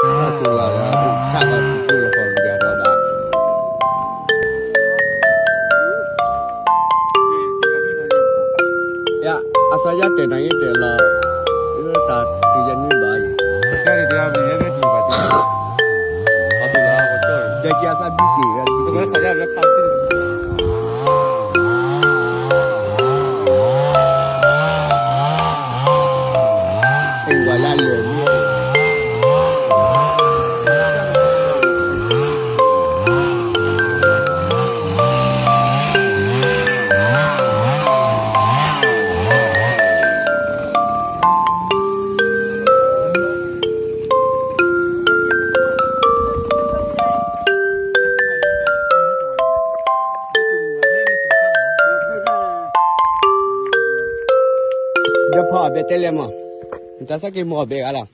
တၢ်ကိၢ်လၢ်လၢ ဆၣ်လီၤတံၤကျိလီၤဃီၤကဒီးဘၣ်. ယၤ, အသီယတဲာ်နၤဂ့ၤတဲာ်လီၤ, လၢတၢ်တုၤယဲၢ်နွံဘၣ်ယဲၢ်, ယဲၢ်က့ၤအသးဘံၣ်က့ၤဝဲ, ဝဲလၢခါ ဒီဖီအဘဲတဲလဲၣ်မး, နတၢ်ဆၢက့ၤမိၢ်အဘဲဂၤလီၤ.